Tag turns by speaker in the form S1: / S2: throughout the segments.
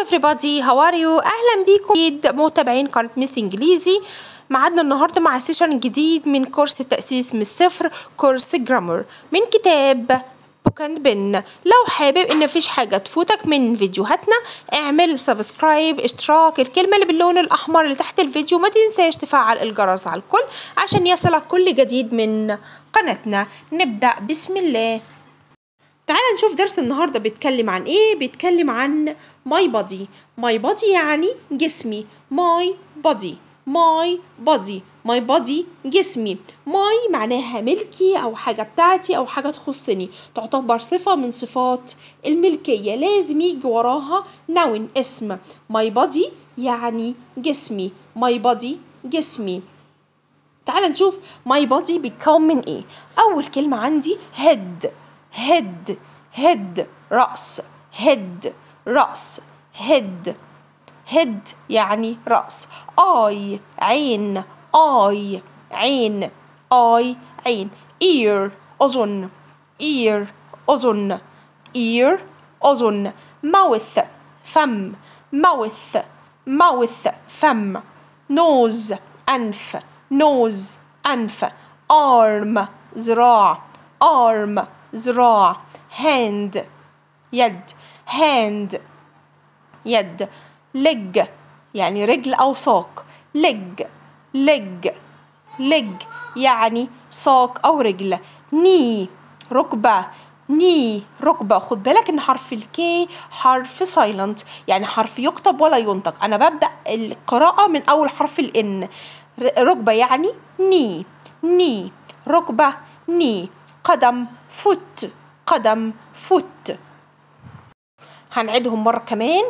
S1: Everybody، how are you؟ اهلا بيكم متابعين قناة ميس انجليزي. معادنا النهارده مع session جديد من كورس التأسيس من الصفر، كورس grammar من كتاب Book and Pen. لو حابب ان مفيش حاجة تفوتك من فيديوهاتنا، اعمل subscribe، اشتراك، الكلمة اللي باللون الاحمر اللي تحت الفيديو. ما تنساش تفعل الجرس على الكل عشان يصلك كل جديد من قناتنا. نبدأ بسم الله. تعال نشوف درس النهارده بيتكلم عن ايه. بيتكلم عن my body. my body يعني جسمي. my body، my body، my body جسمي. my معناها ملكي او حاجة بتاعتي او حاجة تخصني، تعتبر صفة من صفات الملكيه، لازم يجي وراها noun اسم. my body يعني جسمي، my body جسمي. تعال نشوف my body بيتكون من ايه. اول كلمة عندي head، head، head رأس، head رأس، head، head يعني رأس. eye عين، eye عين، eye عين. ear أذن، ear أذن، ear أذن. mouth فم، mouth، mouth فم. nose أنف، nose أنف. arm ذراع، arm ذراع. hand يد، hand يد. leg يعني رجل أو ساق، leg، leg، leg يعني ساق أو رجل. knee ركبة، knee ركبة. خد بالك إن حرف ال K حرف silent، يعني حرف يكتب ولا ينطق. أنا ببدأ القراءة من أول حرف ال N. ركبة يعني knee، knee ركبة، knee. قدم foot، قدم foot. هنعيدهم مرة كمان.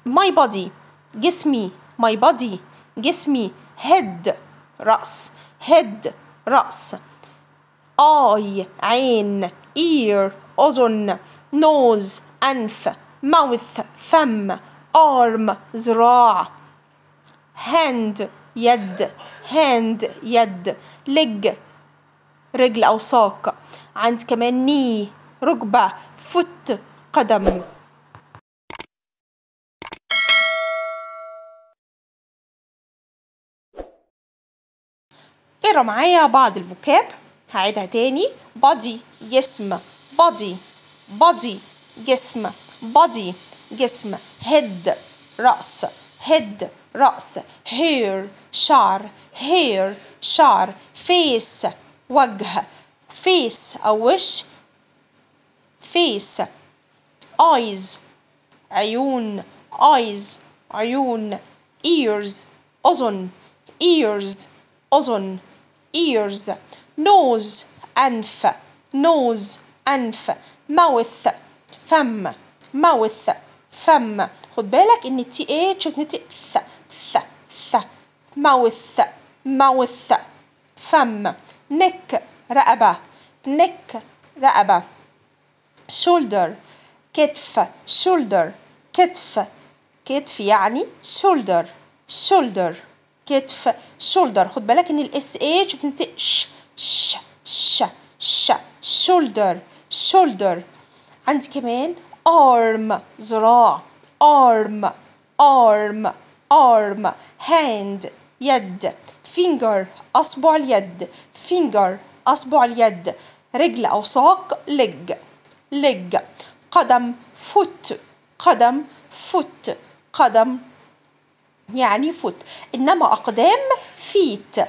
S1: my body جسمي، my body جسمي. head رأس، head رأس. eye عين، ear أذن، nose أنف، mouth فم، arm ذراع، hand يد، hand يد. leg رجل أو ساق. عند كمان knee ركبة، foot قدم. اقرا معايا بعض ال vocab، هعيدها تاني. body جسم، body، body جسم، body جسم. head رأس، head رأس. hair شعر، hair شعر. face وجه، face أو وش، face. eyes عيون، eyes عيون. ears أذن، ears أذن، ears. nose أنف، nose أنف. mouth فم، mouth فم. خد بالك إن TH بتنطق ث ث ث. mouth، mouth فم. neck رقبة، neck رقبة. shoulder كتف، shoulder كتف، كتف يعني shoulder، shoulder كتف، shoulder. خد بالك ان ال SH بتنطق ش ش ش ش. shoulder، shoulder. عندي كمان arm ذراع، arm، arm، arm. hand يد، finger أصبع اليد، finger أصبع اليد. رجل أو ساق leg، leg. قدم foot، قدم foot، قدم يعني foot. إنما أقدام feet.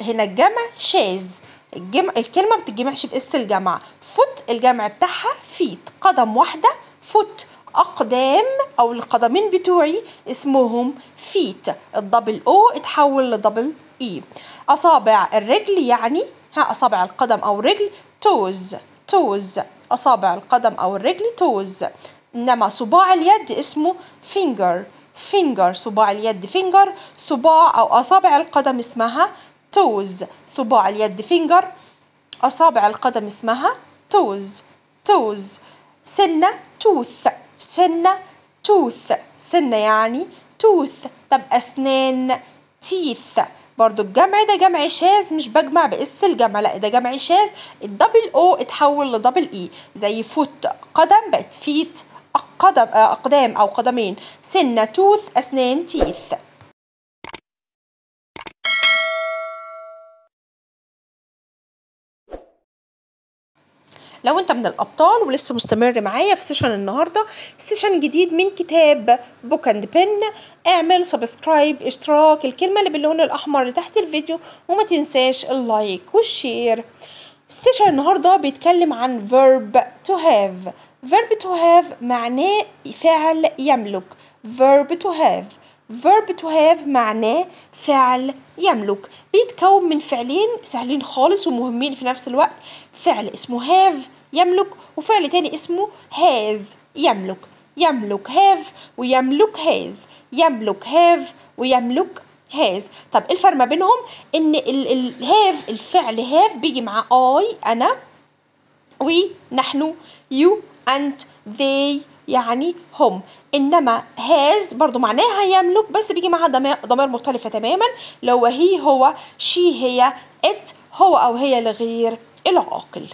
S1: هنا الجمع شاذ، الجمع الكلمة ما بتتجمعش ب S الجمع. foot الجمع بتاعها feet. قدم واحدة foot، أقدام أو القدمين بتوعي اسمهم feet. ال double O اتحول ل double E. أصابع الرجل يعني ها أصابع القدم أو الرجل toes، toes. أصابع القدم أو الرجل toes. إنما صباع اليد اسمه finger، finger. صباع اليد finger. صباع أو أصابع القدم اسمها toes. صباع اليد finger، أصابع القدم اسمها toes، toes. سنة tooth، سنة tooth، سنة يعني tooth. طب أسنان teeth. برضو الجمع ده جمع شاذ، مش بجمع ب S الجمع، لا ده جمع شاذ. ال double O اتحول ل double E، زي foot قدم بقت feet قدم، أقدام أو قدمين، سنة tooth، أسنان teeth. لو انت من الابطال ولسه مستمر معايا في session النهارده، session جديد من كتاب Book and Pen، اعمل subscribe، اشتراك، الكلمة اللي باللون الاحمر اللي تحت الفيديو، وما تنساش ال like وال share. session النهارده بيتكلم عن verb to have. verb to have معناه فعل يملك. verb to have، verb to have معناه فعل يملك. بيتكون من فعلين سهلين خالص ومهمين في نفس الوقت، فعل اسمه have يملك، وفعل تاني اسمه has يملك. يملك have ويملك has، يملك have ويملك has. طب ايه الفرق ما بينهم؟ ان ال have، الفعل have بيجي مع I انا، we نحن، you أنت، they يعني هم. انما has برضو معناها يملك، بس بيجي معها ضمائر مختلفة تماما، لو he هو، she هي، it هو او هي لغير العاقل.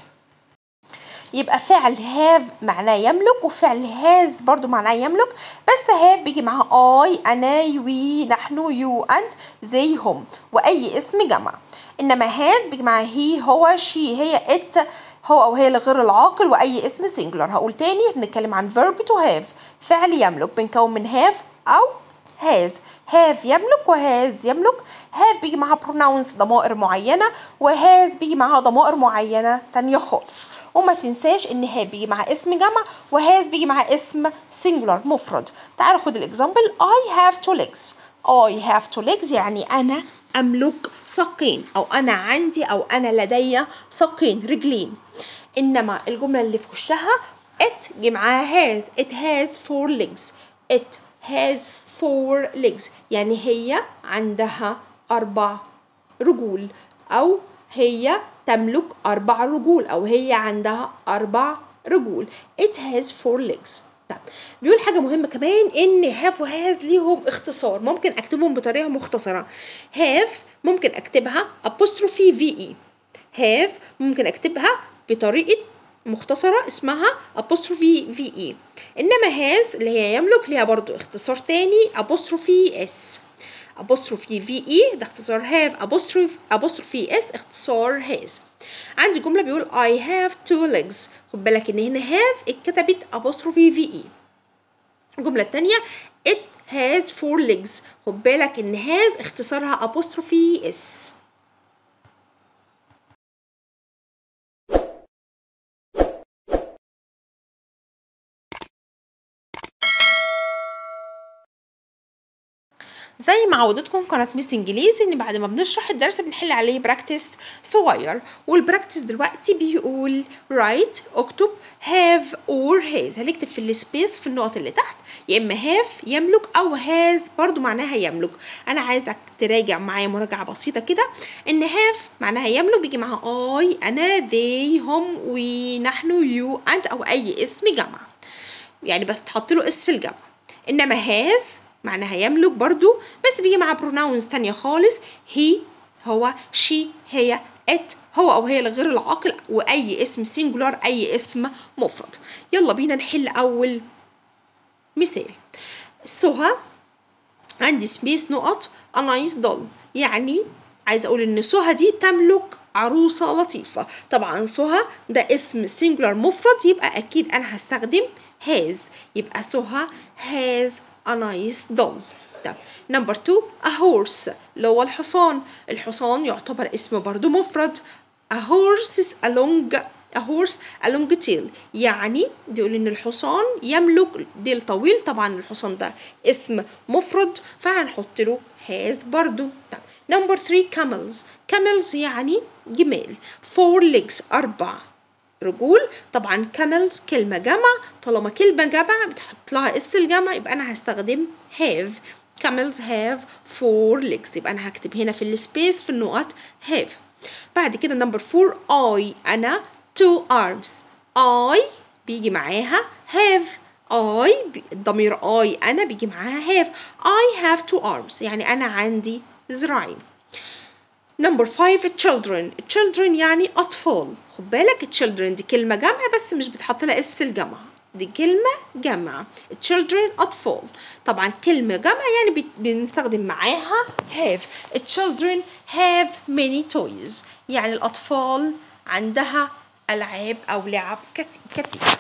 S1: يبقى فعل have معناه يملك، وفعل has برضو معناه يملك، بس have بيجي معها I أنا، we نحن، you أنت، they هم، وأي اسم جمع. إنما has بيجي معها he هو، she هي، it هو أو هي لغير العاقل، وأي اسم singular. هقول تاني، بنتكلم عن verb to have فعل يملك، بنكون من have أو has. have يملك و has يملك. have بيجي معاها pronouns ضمائر معينة، و has بيجي معاها ضمائر معينة تانية خالص. وما تنساش ان have بيجي مع اسم جمع، و has بيجي مع اسم singular مفرد. تعالوا خد ال example. I have two legs. I have two legs يعني انا املك ساقين، او انا عندي، او انا لدي ساقين، رجلين. انما الجملة اللي في وشها it جه معاها has. it has four legs. it has four legs يعني هي عندها 4 رجول، أو هي تملك 4 رجول، أو هي عندها 4 رجول. it has four legs. طيب بيقول حاجة مهمة كمان، إن have و has ليهم اختصار، ممكن أكتبهم بطريقة مختصرة. have ممكن أكتبها apostrophe ve. have ممكن أكتبها بطريقة مختصرة اسمها apostrophe ve. إنما has اللي هي يملك ليها برضو اختصار تاني apostrophe s. apostrophe ve ده اختصار have، apostrophe s اختصار has. عندي جملة بيقول I have two legs. خد بالك إن هنا have اتكتبت apostrophe ve. الجملة التانية it has four legs. خد بالك إن has اختصارها apostrophe s. زي ما عودتكم قناة ميس انجليزي ان بعد ما بنشرح الدرس بنحل عليه practice صغير، وال practice دلوقتي بيقول write اكتب have or has. هنكتب في ال space في النقط اللي تحت يا اما have يملك او has برضو معناها يملك. انا عايزك تراجع معايا مراجعة بسيطة كده، ان have معناها يملك بيجي معاها I انا they هم we نحن you انت او اي اسم جمع، يعني بتحط له s الجمع. انما has معناها يملك برضو بس بيجي مع pronouns تانية خالص، he هو she هي it هو أو هي لغير العاقل وأي اسم singular أي اسم مفرد. يلا بينا نحل أول مثال. سهى عندي space نقط a nice doll، يعني عايزة أقول إن سهى دي تملك عروسة لطيفة. طبعا سهى ده اسم singular مفرد، يبقى أكيد أنا هستخدم has، يبقى سهى has a nice doll. طب number 2 a horse اللي هو الحصان، الحصان يعتبر اسم برضو مفرد. a horse is a long a horse a long tail، يعني بيقول ان الحصان يملك ديل طويل، طبعا الحصان ده اسم مفرد فهنحط له has برضو. طب number 3 camels، camels يعني جمال، four legs 4 رجول، طبعا camels كلمة جمع، طالما كلمة جمع بتحط لها s الجمع يبقى انا هستخدم have. camels have four legs، يبقى انا هكتب هنا في ال space في النقط have. بعد كده number 4 I انا two arms، I بيجي معاها have، I الضمير I انا بيجي معاها have، I have two arms يعني انا عندي ذراعين. number 5 children، children يعني أطفال، خد بالك children دي كلمة جمع بس مش بتحط لها s الجمع، دي كلمة جمع، children أطفال. طبعا كلمة جمع يعني بنستخدم معاها have. children have many toys، يعني الأطفال عندها ألعاب أو لعب كثير.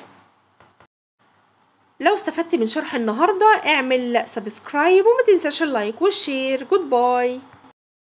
S1: لو استفدت من شرح النهاردة اعمل subscribe وما تنساش ال like وال share. goodbye.